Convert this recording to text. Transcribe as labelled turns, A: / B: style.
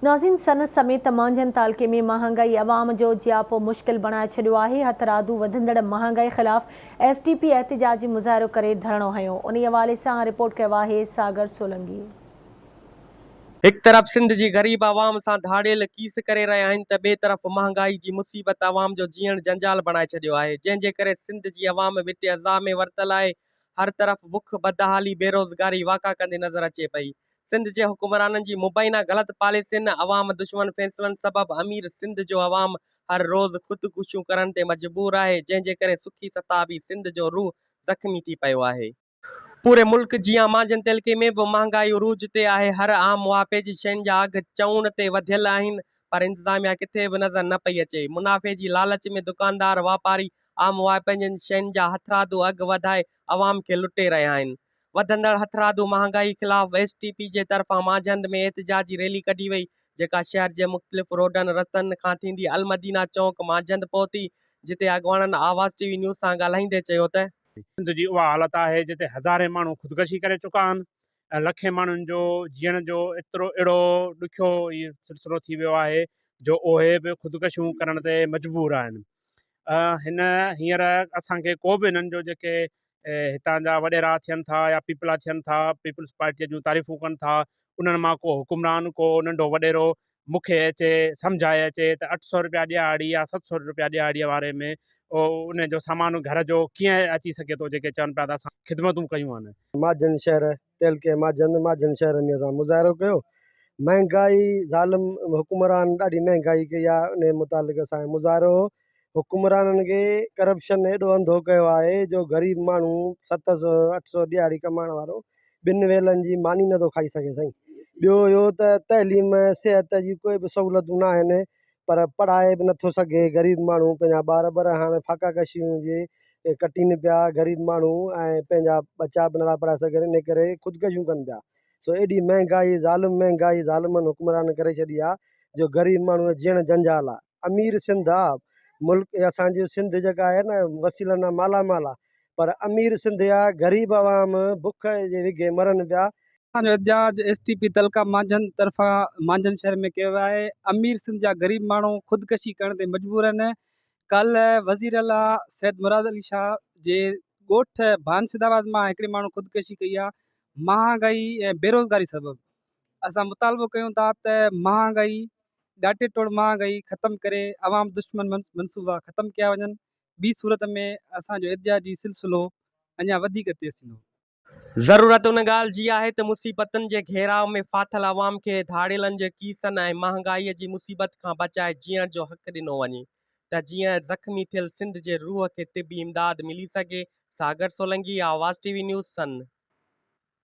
A: ناظرين سن سميت مانجهند تعلقي ۾ مهانگائي عوام جو جياپو مشڪل بڻائي ڇڏيو آهي، هٿرادو وڌندڙ مهانگائي خلاف ايس ٽي پي احتجاجي مظاهرو ڪري ڌرڻو هنيو، انهي حوالي سان رپورٽ ڪيو آهي ساگر سولنگي.
B: هڪ طرف سنڌ جي غريب عوام سان ڌاڙيل ڪيس ڪري رهيا آهن ته ٻئي طرف مهانگائي جي مصيبت عوام جو جيئڻ جنجال بڻائي ڇڏيو آهي، جنهن جي ڪري سنڌ جي عوام وٽي عذاب ۾ ورتل آهي، هر طرف بک، بدحالي، بيروزگاري واڪا ڪندي نظر اچي پئي. سنڌ جي حڪمرانن جي مبينا غلط پاليسين، عوام دشمن فيصلن سبب امير سنڌ جو عوام هر روز خودڪشيون ڪرڻ تي مجبور آهي، جنهن جي ڪري سکي ستابي سنڌ جو روح زخمي ٿي پيو آهي. پوري ملڪ جيان مانجهند تعلقي ۾ به مهانگائي عروج تي آهي، هر عام واهپي جي شين جا اگهه چئوڻ تي وڌيل آهن، پر انتظاميا ڪٿي به نظر نه پئي اچي. منافعي جي لالچ ۾ دڪاندار، واپاري عام واهپي جي شين جا هٿرادو اگهه وڌائي عوام کي لٽي رهيا آهن. وڌندڙ هٿرادو مهانگائي خلاف ايس ٽي پي جي طرفان مانجهند ۾ احتجاجي ريلي ڪڍي وئي، جيڪا شهر جي مختلف روڊن رستن کان ٿيندي المدينه چونڪ مانجهند پهتي، جتي اڳواڻن آواز ٽي وي نيوز سان ڳالهائيندي چيو ته.
C: سنڌ جي اها حالت آهي جتي هزارين ماڻهو خودڪشي ڪري چڪا آهن ۽ لکين ماڻهن جو جيئڻ جو ايترو اهڙو ڏکيو هي سلسلو ٿي ويو آهي جو اهي به خودڪشيون ڪرڻ تي مجبور آهن. هن هينئر اسان کي ڪو به هنن جو جيڪي هتان جا وڏيرا ٿين ٿا يا پيپلا ٿين ٿا پيپلز پارٽيء جون تعريفون ڪن ٿا انهن مان ڪو حڪمران ڪو ننڍو وڏيرو مون کي اچي سمجهائي اچي ته 800 رپيا ڏهاڙي يا 700 رپيا ڏهاڙيء واري ۾ ان جو سامان گهر جو ڪيئن اچي سگهي ٿو جيڪي چون پيا ته اسان خدمتون ڪيون آهن.
D: ماجهند شهر تعلقي ماجهند ماجهند شهر ۾ اسان مظاهرو ڪيو مهنگائي ظالم حڪمران ڏاڍي مهنگائي ڪئي آهي ان متعلق اسان جو مظاهرو هو حڪمرانن کي ڪرپشن ايڏو انڌو ڪيو آهي جو غريب ماڻهو 700 800 ڏهاڙي ڪمائڻ وارو ٻن ويلن جي ماني نٿو کائي سگهي سائين ٻيو اهو ته تعليم صحت جي ڪوئي به سهولتون نه آهن پر پڙهائي به نٿو سگهي غريب ماڻهو پنهنجا ٻار بر هاڻي فاقا ڪشيون جي ڪٽين پيا غريب ماڻهو ۽ پنهنجا ٻچا به نٿا پڙهائي سگهن ان ڪري خودڪشيون ڪن پيا سو ايڏي مهنگائي ظالم مهنگائي ظالمن حڪمرانن ڪري ڇڏي آهي جو غريب ماڻهو جو جيئڻ جنجال آهي امير سنڌ آ ملڪ اسان جي سنڌ جيڪا آهي نه وسيلن سان مالا مال آ پر امير سنڌ جا غريب عوام بک جي وگهي مرن پيا.
E: اسان جو احتجاج ايس ٽي پي تعلقه مانجهند طرفان مانجهند شهر ۾ ڪيو ويو آهي امير سنڌ جا غريب ماڻهو خودڪشي ڪرڻ تي مجبور آهن ڪالهه وزير اعليٰ سيد مراد علي شاهه جي ڳوٺ ڀان سيدآباد مان هڪڙي ماڻهو خودڪشي ڪئي آهي مهانگائي ۽ بيروزگاري سبب اسان مطالبو ڪيون ٿا ته مهانگائي ڳاٽي ٽوڙ مهانگائي ختم ڪري عوام دشمن منصوبا ختم ڪيا وڃن ٻي صورت ۾ اسان جو احتجاجي سلسلو اڃا وڌيڪ تيز ٿيندو.
B: ضرورت ان ڳالهه جي آهي ته مصيبتن جي گهيراء ۾ ڦاٿل عوام کي ڌاڙيلن جي ڪيسن ۽ مهانگائي جي مصيبت کان بچائي جيئڻ جو حق ڏنو وڃي ته جيئن زخمي ٿيل سنڌ جي روح کي طبي امداد ملي سگهي، Sagar Solangi, Awaz T V news, Sindh.